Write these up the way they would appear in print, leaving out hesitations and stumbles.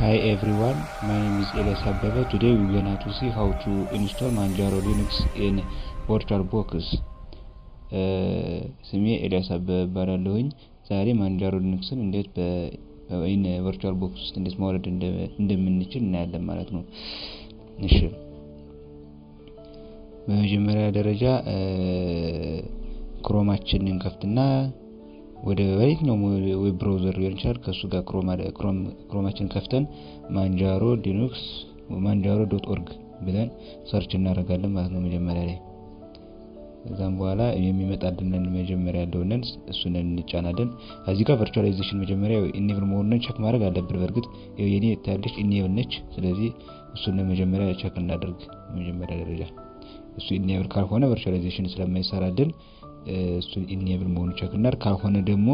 Hi everyone, my name is Elias Abebe. Today we're gonna to see how to install Manjaro Linux in VirtualBox. ስሜ ኤልያስ አበበ እባላለሁኝ። ዛሬ Manjaro Linux ን እንዴት በ in VirtualBox ውስጥ እንዴት ማውረድ እንደምንችል እናያለን ማለት ነው። እሺ፣ በመጀመሪያ ደረጃ Chrome ኣችንን ከፍትና ወደ በየትኛውም web browser ሊሆን ይችላል፣ ከእሱ ጋር Chrome ኣችን ከፍተን Manjaro Linux manjaro.org ብለን search እናደርጋለን ማለት ነው መጀመሪያ ላይ። ከዛም በኋላ የሚመጣልንን መጀመሪያ ያለውን እሱን እንጫናለን። እዚህ ጋር virtualization መጀመሪያ enable መሆኑን check ማድረግ አለብን። በእርግጥ የኔ ታያለች enable ነች። ስለዚህ እሱን መጀመሪያ check እናደርግ። መጀመሪያ ደረጃ እሱ enable ካልሆነ virtualization ስለማይሰራልን እሱን enable መሆኑ check እናድርግ። ካልሆነ ደግሞ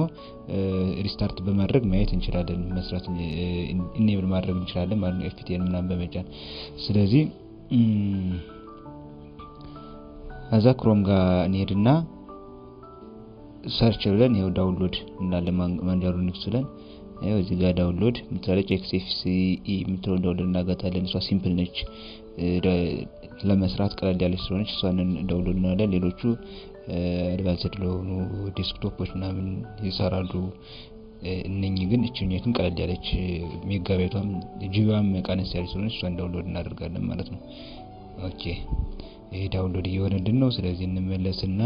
restart በማድረግ ማየት እንችላለን፣ መስራት enable ማድረግ እንችላለን ማለት ነው፣ F10 ምናምን በመጫን። ስለዚህ ከዛ Chrome ጋር እንሄድና search ብለን ይኸው download እንላለን። Manjaro Linux ብለን ይኸው እዚህ ጋር download የምትላለች፣ XFCE የምትለውን download እናጋታለን። እሷ simple ነች፣ ለመስራት ቀለል ያለች ስለሆነች እሷን download እንላለን። ሌሎቹ advanced ለሆኑ desktop ኦች ምናምን ይሰራሉ። እነኚህ ግን እችኛቱን ቀለል ያለች፣ ሜጋባይቷም GB ዋም ቀነስ ያለች ስለሆነች እሷን download እናደርጋለን ማለት ነው። Okay፣ ይሄ download እየሆነልን ነው። ስለዚህ እንመለስና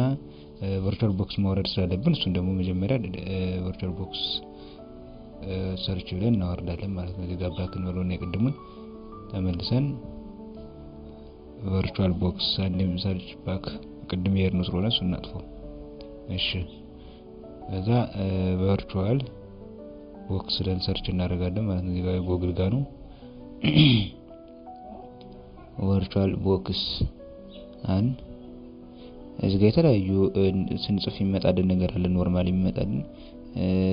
VirtualBox ማውረድ ስላለብን እሱን ደግሞ መጀመሪያ VirtualBox search ብለን እናወርዳለን ማለት ነው። እዚህ ጋር back እንበለውና የቅድሙን ተመልሰን VirtualBox አንዴም search back፣ ቅድም የሄድነው ስለሆነ እሱን እናጥፈው። እሺ፣ ከዛ VirtualBox ብለን search እናደርጋለን ማለት ነው። እዚህ ጋር ጎግል ጋር ነው VirtualBox አን። እዚህ ጋር የተለያዩ ስንጽፍ የሚመጣልን ነገር አለ። Normal የሚመጣልን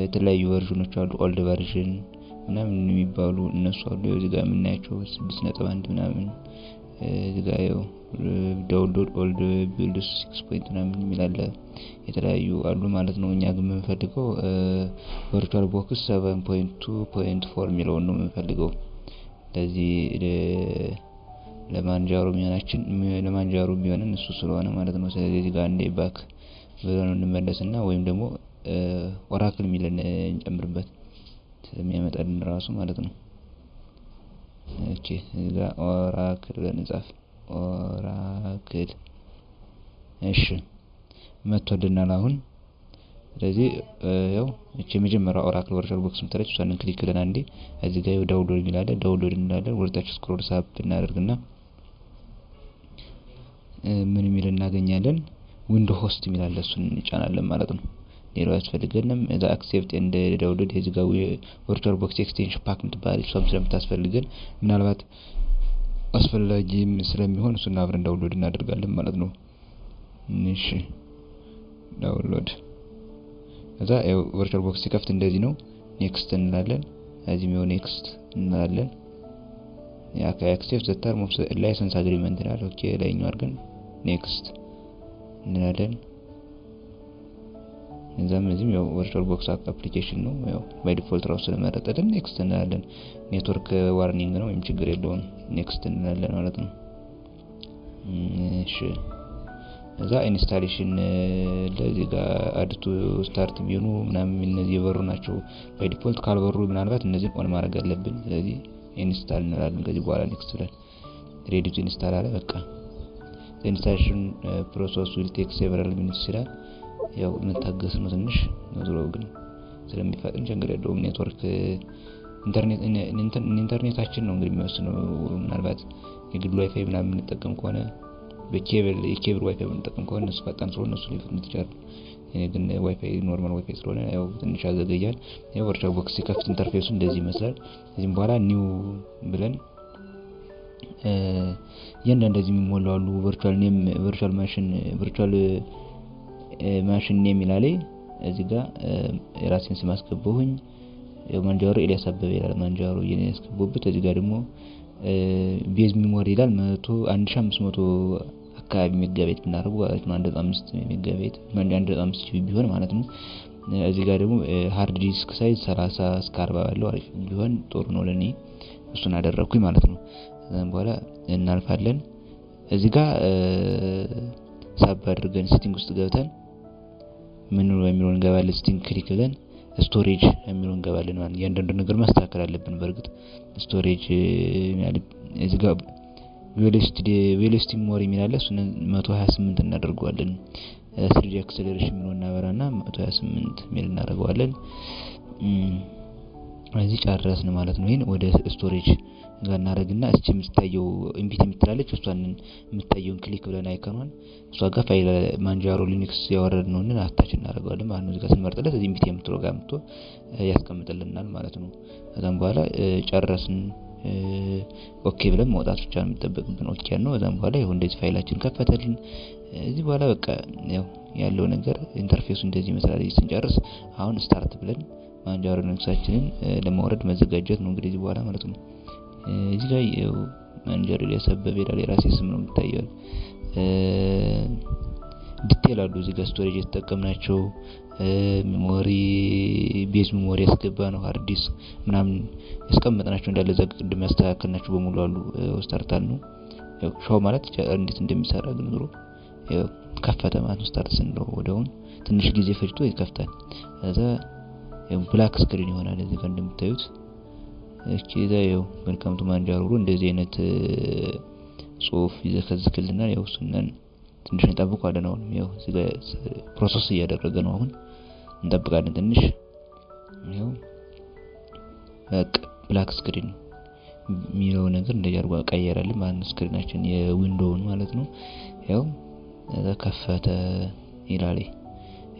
የተለያዩ version ኖች አሉ። Old version ምናምን የሚባሉ እነሱ አሉ። እዚህ ጋር የምናያቸው 6.1 ምናምን፣ እዚህ ጋር ያው download old build 6 point ምናምን የሚል አለ። የተለያዩ አሉ ማለት ነው። እኛ ግን የምንፈልገው VirtualBox 7.2.4 የሚለውን ነው የምንፈልገው። ለዚህ ለ Manjaro የሚሆናችን ለ Manjaro የሚሆነን እሱ ስለሆነ ማለት ነው። ስለዚህ እዚህ ጋር አንዴ back ብለን እንመለስና ወይም ደግሞ Oracle የሚለን እንጨምርበት ስለሚያመጣልን ራሱ ማለት ነው። Okay፣ እዚህ ጋር Oracle ብለን እንጻፍ። Oracle፣ እሺ፣ መጥቶልናል አሁን። ስለዚህ ያው እቺ የመጀመሪያው Oracle VirtualBox የምትለች እሷን click ብለን አንዴ እዚህ ጋር download የሚል አለ። Download እንላለን። ወደታች scroll ሳብ እናደርግና ምን የሚል እናገኛለን? Window host የሚል አለ። እሱን እንጫናለን ማለት ነው። ሌላው አያስፈልገንም። እዛ accept and download፣ እዚህ ጋር VirtualBox extension pack የምትባል እሷም ስለምታስፈልገን ምናልባት አስፈላጊም ስለሚሆን እሱን አብረን download እናደርጋለን ማለት ነው። እሺ፣ download። ከዛ ያው VirtualBox ሲከፍት እንደዚህ ነው። Next እንላለን። እዚህም ያው next እንላለን። ያ accept the term of license agreement ይላል። Okay፣ ላይኛው አድርገን next እንላለን። እዛም እዚህም ያው VirtualBox application ነው። ያው by default ራሱ ስለመረጠልን next እንላለን። Network warning ነው ወይም ችግር የለውም፣ next እንላለን ማለት ነው። እሺ፣ እዛ installation ለዚህ ጋር add to start menu ምናምን እነዚህ የበሩ ናቸው። By default ካልበሩ ምናልባት እነዚህን on ማድረግ አለብን። ስለዚህ install እንላለን። ከዚህ በኋላ next ብለን ready to install አለ። በቃ installation process will take several minutes ይላል። ያው የምታገስ ነው ትንሽ፣ ዞሮ ግን ስለሚፈጥን ችግር የለውም። ኔትወርክ ኢንተርኔታችን ነው እንግዲህ የሚወስነው። ምናልባት የግል ዋይፋይ ምናምን የምንጠቀም ከሆነ፣ በ cable የ cable WiFi የምንጠቀም ከሆነ እነሱ ፈጣን ስለሆነ እነሱ ሊፈጥኑት ይችላሉ። እኔ ግን WiFi normal WiFi ስለሆነ ያው ትንሽ ያዘገያል። ያው VirtualBox ሲከፍት interface ኡ እንደዚህ ይመስላል። ከዚህም በኋላ new ብለን እያንዳንዱ እንደዚህ የሚሞሉ አሉ። Virtual name፣ virtual machine፣ virtual machine name ይላል። እዚህ ጋር የራሴን ስም አስገባሁኝ። Manjaro ኤልያስ አበበ ይላል። Manjaro የኔ ያስገባሁበት። እዚህ ጋር ደግሞ base memory ይላል። 1,500 አካባቢ ሜጋባይት ብናደርጉ ማለት ነው። 1.5 ሜጋባይት፣ 1.5 GB ቢሆን ማለት ነው። እዚህ ጋር ደግሞ hard disk size 30 እስከ 40 ባለው አሪፍ ቢሆን ጥሩ ነው ለኔ። እሱን አደረግኩኝ ማለት ነው። ከዛም በኋላ እናልፋለን። እዚህ ጋር ሳብ አድርገን setting ውስጥ ገብተን ምን የሚለውን እንገባለን። Setting click ብለን storage የሚለውን እንገባለን ማለት ነው። እያንዳንዱ ነገር ማስተካከል አለብን። በእርግጥ storage እዚህ ጋር velocity memory የሚል አለ። እሱን 128 እናደርገዋለን። 3D acceleration የሚለውን እናበራና 128 የሚል እናደርገዋለን። እዚህ ጨረስን ማለት ነው። ይሄን ወደ storage ጋር እናደርግና እቺ የምትታየው empty የምትላለች እሷን የምታየውን click ብለን icon ኗን እሷ ጋር ፋይል Manjaro Linux ያወረድነውን attach እናደርገዋለን ማለት ነው። እዚህ ጋር ስንመርጥለት እዚህ empty የምትለው ጋር መጥቶ ያስቀምጥልናል ማለት ነው። ከዛም በኋላ ጨረስን። Okay ብለን መውጣት ብቻ ነው የሚጠበቅብን። Okay ነው። ከዛም በኋላ ይኸው እንደዚህ ፋይላችን ከፈተልን። እዚህ በኋላ በቃ ያው ያለው ነገር interface ኡ እንደዚህ ይመስላል። ስንጨርስ አሁን start ብለን Manjaro Linux ኣችንን ለማውረድ መዘጋጀት ነው እንግዲህ እዚህ በኋላ ማለት ነው። እዚህ ላይ ያው Manjaro ኤልያስ አበበ ይላል። የራሴ ስም ነው የሚታየው። Detail አሉ እዚህ ጋር storage የተጠቀምናቸው memory፣ base memory ያስገባ ነው፣ hard disk ምናምን ያስቀመጥናቸው እንዳለ እዛ ቅድም ያስተካከልናቸው በሙሉ አሉ። Start ነው ያው show ማለት እንዴት እንደሚሰራ ግን ዞሮ ያው ከፈተ ማለት ነው። Start ስንለው ወዲያውኑ ትንሽ ጊዜ ፈጅቶ ይከፍታል። ከዛ ያው black screen ይሆናል እዚህ ጋር እንደምታዩት። እቺ እዛ ያው welcome to Manjaro ብሎ እንደዚህ አይነት ጽሁፍ ይዘከዝክልናል። ያው እሱን ትንሽ እንጠብቀዋለን። አሁን ያው እዚህ ጋር process እያደረገ ነው። አሁን እንጠብቃለን ትንሽ። ያው በቃ black screen የሚለው ነገር እንደዚህ አድርጎ ቀየረልን ማለት ነው። Screen ኣችን የ window ውን ማለት ነው። ያው እዛ ከፈተ ይላል።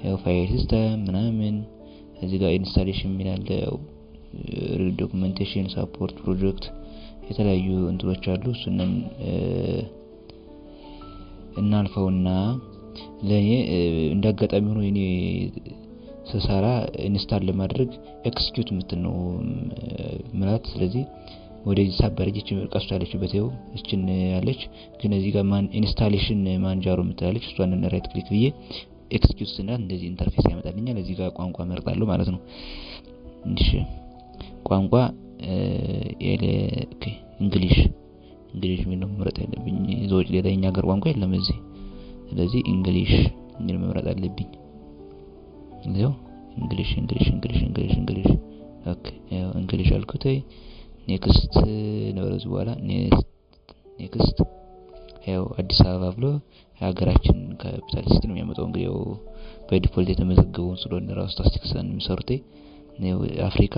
ያው file system ምናምን እዚህ ጋር installation የሚል አለ። ያው documentation፣ support፣ ፕሮጀክት የተለያዩ እንትኖች አሉ። እሱንን እናልፈውና ለኔ እንዳጋጣሚ ሆኖ እኔ ስሰራ install ለማድረግ execute የምትል ነው ምላት። ስለዚህ ወደዚህ ሳብ አድርጌ ቀስቷ ያለችበት ይኸው እችን ያለች ግን እዚህ ጋር ማን installation Manjaro የምትላለች እሷን right click ብዬ execute ስናት እንደዚህ interface ያመጣልኛል። እዚህ ጋር ቋንቋ መርጣለሁ ማለት ነው። እሺ ቋንቋ okay English English የሚለው መምረጥ ያለብኝ። እዛ ውጭ ሌላ የኛ ሀገር ቋንቋ የለም እዚህ። ስለዚህ English የሚል መምረጥ አለብኝ። ይኸው English English English English English okay ያው English አልኩት። Next ነው። እዚህ በኋላ next ያው አዲስ አበባ ብሎ ሀገራችን capital city ነው የሚያመጣው። እንግዲህ ያው በ default የተመዘገበውን ስለሆነ ራሱ ስታቲስቲክስ የሚሰሩት አፍሪካ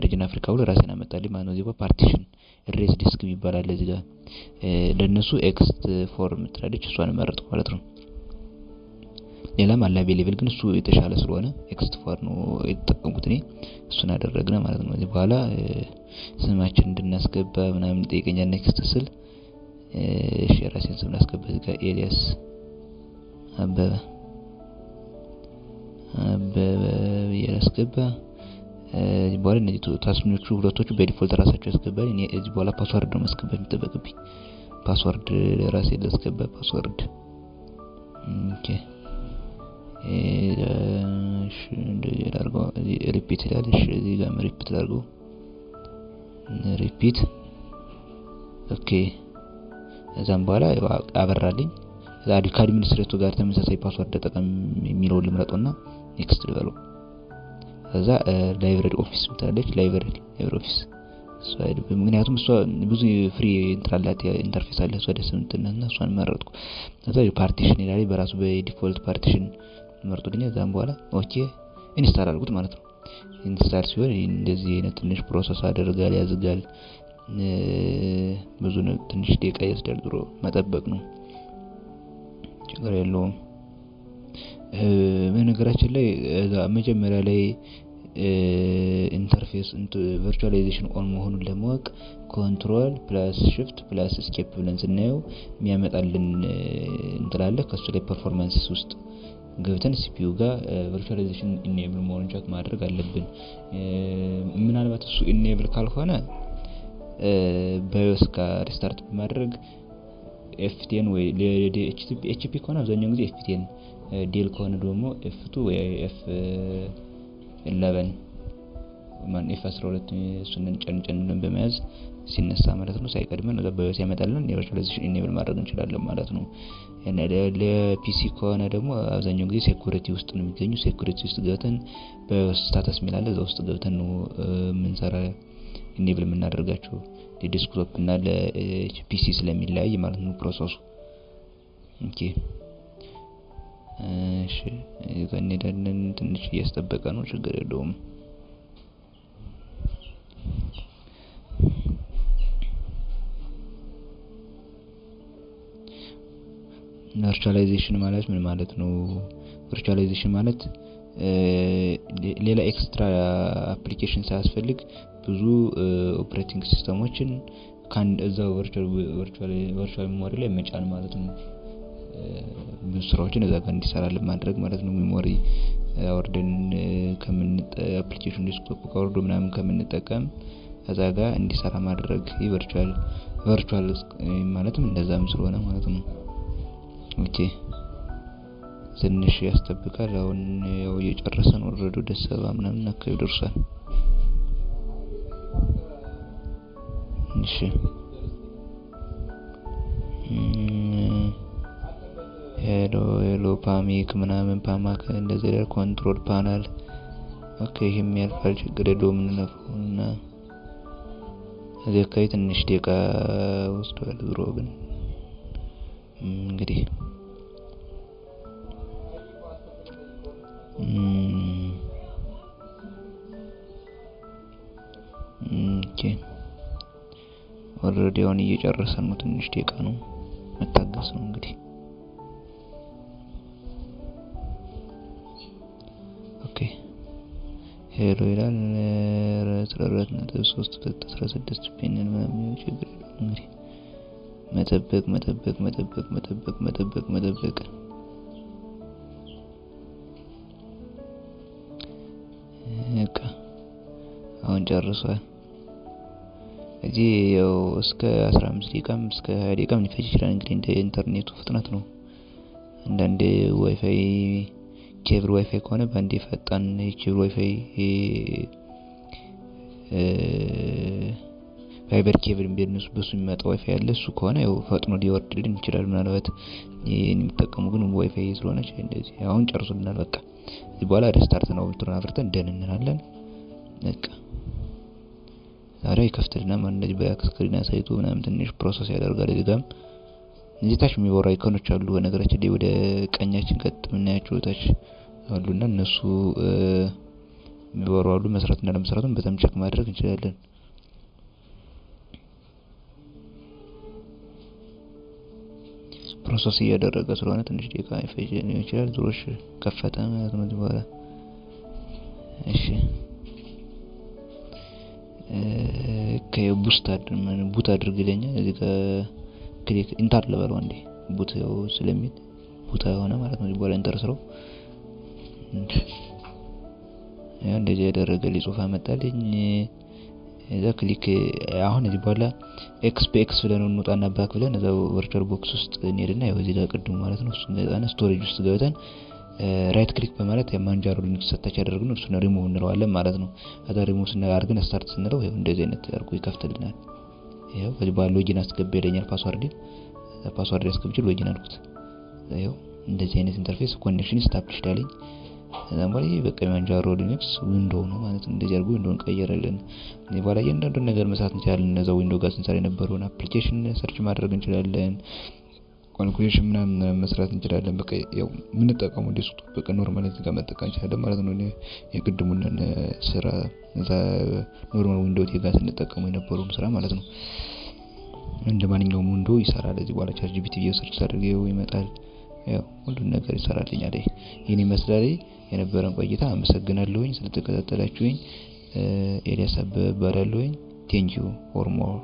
region አፍሪካ ብሎ ራሴን አመጣልኝ ማለት ነው። እዚህ ጋር partition erase disk የሚባል አለ እዚህ ጋር ለነሱ ext4 የምትላለች እሷን መረጥኩ ማለት ነው። ሌላም አለ available ግን እሱ የተሻለ ስለሆነ ext4 ነው የተጠቀምኩት እኔ፣ እሱን አደረግነ ማለት ነው። እዚህ በኋላ ስማችን እንድናስገባ ምናምን ይጠይቀኛል። Next ስል እሺ የራሴን ስም ላስገባ። እዚህ ጋር ኤልያስ አበበ አበበ ብዬ ላስገባ። እዚህ በኋላ እነዚህ ታስኞቹ ሁለቶቹ በ default ራሳቸው ያስገባል። እኔ እዚህ በኋላ password ነው ማስገባት የሚጠበቅብኝ። Password ራሴ ላስገባ። Password okay እሺ እንደዚህ ላድርገው። እዚህ repeat ይላል። እሺ እዚህ ጋር repeat ላድርገው። Repeat okay። ከዛም በኋላ አበራልኝ። ከ administrator ጋር ተመሳሳይ password ተጠቀም የሚለውን ልምረጠውና next ልበለው። ከዛ LibreOffice ምትላለች LibreOffice ምክንያቱም እሷ ብዙ free እንትን አላት interface አለ፣ እሷ ደስ የምትልና እሷን መረጥኩ። ከዛ partition ይላል፣ በራሱ በ default partition መርጦልኛል። ከዛም በኋላ okay install አልኩት ማለት ነው። Install ሲሆን እንደዚህ አይነት ትንሽ process አደርጋል፣ ያዝጋል፣ ብዙ ትንሽ ደቂቃ ይወስዳል። ድሮ መጠበቅ ነው፣ ችግር የለውም። በነገራችን ላይ መጀመሪያ ላይ interface virtualization on መሆኑን ለማወቅ control plus shift plus escape ብለን ስናየው የሚያመጣልን እንትን አለ። ከሱ ላይ performance ውስጥ ገብተን CPU ጋር virtualization enable መሆኑን check ማድረግ አለብን። ምናልባት እሱ enable ካልሆነ BIOS ጋር restart በማድረግ F10 ወይ HP ከሆነ አብዛኛውን ጊዜ F10፣ Dell ከሆነ ደግሞ F2 ወይ F11 ማን F12 እሱን ጨን ጨን በመያዝ ሲነሳ ማለት ነው ሳይቀድመን እዛ BIOS ያመጣልን የ virtualization enable ማድረግ እንችላለን ማለት ነው። ለ PC ከሆነ ደግሞ አብዛኛው ጊዜ security ውስጥ ነው የሚገኙ። Security ውስጥ ገብተን BIOS status የሚል አለ። እዛ ውስጥ ገብተን ነው የምንሰራ enable የምናደርጋቸው ለ desktop እና ለ PC ስለሚለያይ ማለት ነው process ኡ። Okay እሺ እንሄዳለን። ትንሽ እያስጠበቀ ነው፣ ችግር የለውም። Virtualization ማለት ምን ማለት ነው? Virtualization ማለት ሌላ extra application ሳያስፈልግ ብዙ operating system ኦችን ካንድ እዛው virtual memory ላይ መጫን ማለት ነው። ብዙ ስራዎችን እዛ ጋር እንዲሰራልን ማድረግ ማለት ነው። Memory አውርደን application desktop አውርዶ ምናምን ከምንጠቀም እዛ ጋር እንዲሰራ ማድረግ ይህ virtual ማለትም እንደዛም ስለሆነ ማለት ነው። Okay ትንሽ ያስጠብቃል። አሁን ያው እየጨረሰ ነው። Already ወደ 70 ምናምን አካባቢ ደርሷል። እሺ Hello hello ፓሚክ ምናምን ፓማክ እንደዚህ ላይ control panel okay ይሄም ያልፋል፣ ችግር የለውም። እንለፈውና እዚህ አካባቢ ትንሽ ደቂቃ ወስዷል። ድሮ ግን እንግዲህ okay already አሁን እየጨረሰ ነው። ትንሽ ደቂቃ ነው፣ መታገስ ነው እንግዲህ። Okay hello ይላል። 14.3 16 ፔንን ምናምን ችግር የለውም እንግዲህ መጠበቅ መጠበቅ መጠበቅ መጠበቅ መጠበቅ መጠበቅ። በቃ አሁን ጨርሷል። እዚህ ያው እስከ 15 ደቂቃም እስከ 20 ደቂቃም ሊፈጅ ይችላል። እንግዲህ እንደ ኢንተርኔቱ ፍጥነት ነው። አንዳንዴ WiFi cable WiFi ከሆነ በአንዴ ፈጣን cable WiFi fiber cable ቢነሱ በሱ የሚመጣ ዋይፋይ አለ። እሱ ከሆነ ያው ፈጥኖ ሊወርድልን ይችላል። ምናልባት ይሄን የሚጠቀሙ ግን ዋይፋይ ስለሆነ እንደዚህ አሁን ጨርሶልናል። በቃ እዚህ በኋላ restart ነው ብትሆን አብርተን done እንላለን። በቃ ዛሬ ይከፍትልናል ማለት እንደዚህ black screen አሳይቶ ምናምን ትንሽ process ያደርጋል። እዚህ ጋርም እዚህ ታች የሚበሩ icon ኦች አሉ። በነገራችን ላይ ወደ ቀኛችን ቀጥ የምናያቸው ታች አሉና እነሱ የሚበሩ አሉ። መስራትና ለመስራቱን በጣም check ማድረግ እንችላለን። Process እያደረገ ስለሆነ ትንሽ ደቂቃ ይፈጅ ይችላል። ዞሮሽ ከፈተ ማለት ነው በኋላ። እሺ boost boot አድርግ ይለኛል። እዚህ ጋር click enter ልበለው አንዴ boot ያው ስለሚል boot ሆነ ማለት ነው። በኋላ enter ስለው ያው እንደዚህ ያደረገልኝ ጽሁፍ አመጣልኝ። እዛ click አሁን እዚህ በኋላ X በ X ብለን እንወጣና back ብለን እዛው VirtualBox ውስጥ እንሄድና ያው እዚህ ጋር ቅድሙ ማለት ነው እሱን ገጣና storage ውስጥ ገብተን right click በማለት የ Manjaro Linux attach ያደረግነው እሱን ሪሙቭ እንለዋለን ማለት ነው። ከዛ ሪሙቭ ስናደርግ start ስንለው ያው እንደዚህ አይነት አድርጎ ይከፍትልናል። ያው ከዚህ በኋላ login አስገባ ይለኛል። Password አስገብቼ login አልኩት። ያው እንደዚህ አይነት interface connection established አለኝ። ከዛም በኋላ ይሄ በቃ Manjaro Linux window ነው ማለት ነው። እንደዚህ አድርጎ window ን ቀየረልን። እዚህ በኋላ እያንዳንዱን ነገር መስራት እንችላለን። እነዛው window ጋር ስንሰራ የነበረውን application search ማድረግ እንችላለን። Calculation ምናምን መስራት እንችላለን። በቃ ያው የምንጠቀመው desktop በቃ normal እዚህ ጋር መጠቀም እንችላለን ማለት ነው። የቅድሙን ስራ እዛ normal window ጋር ስንጠቀመው የነበረውን ስራ ማለት ነው። እንደ ማንኛውም window ይሰራል። እዚህ በኋላ ChatGPT ብዬ search ሳደርገው ይመጣል። ያው ሁሉን ነገር ይሰራልኛል። ይሄን ይመስላል የነበረን ቆይታ። አመሰግናለሁኝ ስለተከታተላችሁኝ። ኤልያስ አበበ እባላለሁኝ። Thank you for more